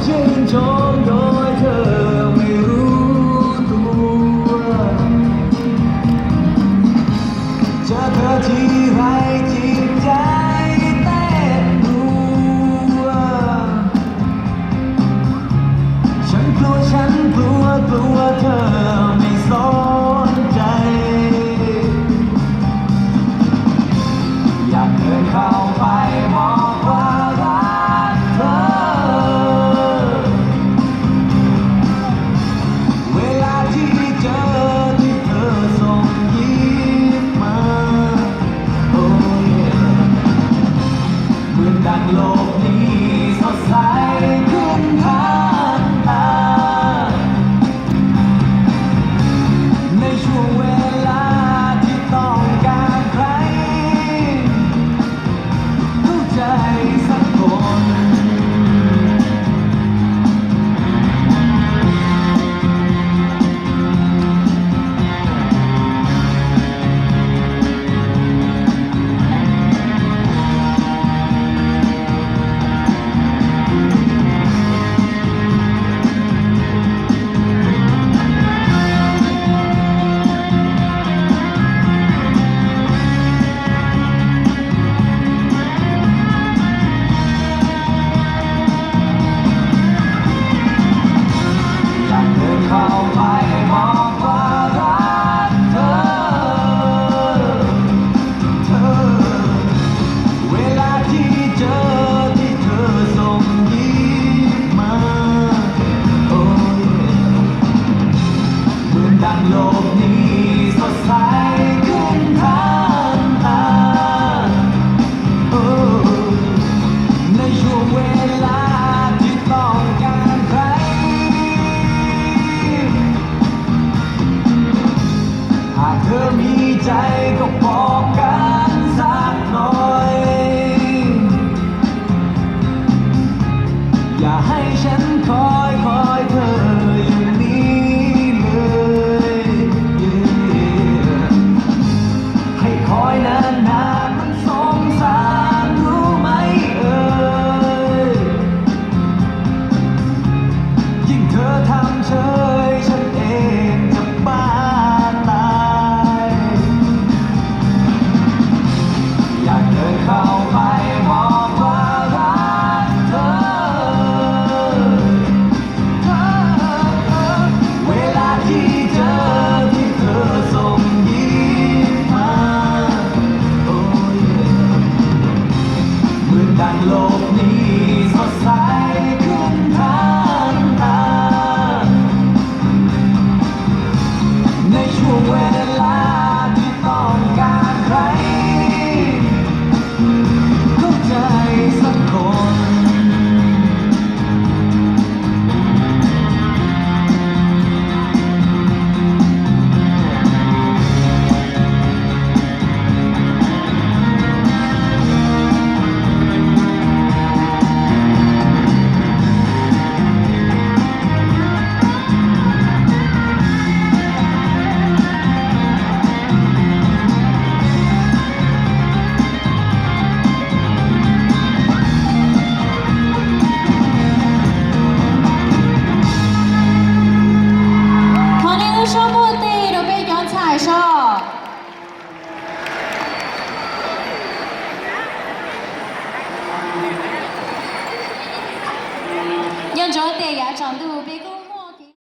Trên chốn đồi thơ mê ru tua, chớ thơ chỉ hay chim cháy tét đua.ฉันกลัว ฉันกลัว กลัวเธอไม่สนใจ อยากเดินเข้าไปบอกว่ารักเธอ เวลาที่เจอที่เธอส่งยิ้มมา โอ้ เหมือนดังโลกนี้สดใสขึ้นทันตา ในช่วงเวลาที่ต้องการใครเข้าใจสักคน อยากเดินเข้าไปบอกว่ารักเธอ เธอ เวลาที่เจอที่เธอส่งยิ้มมา โอ้ เหมือนดังโลกนี้สดใสขึ้นทันตา โอ้ ในช่วงเวลาที่ต้องการใคร หากเธอมีใจก็บอกกันสักหน่อย อย่าให้ฉันคอยคอยเธออย่างนี้เลย ให้คอยนานๆมันสงสารรู้ไหมเอ่ย ยิ่งเธอทำเฉยฉันเองจะบ้าตาย อยากเดินเข้าไปบอกว่ารักเธอ เวลาที่เจอที่เธอส่งยิ้มมา โอ้ เหมือนดังโลกนี้สดใสขึ้นทันตา ในช่วงเวลาที่ต้องการใครเข้าใจสักคน Thov nej lub suab muaj tes rau peb cov ntxhais soj. Nco ntsoov tias yav tsaus ntuj peb kuj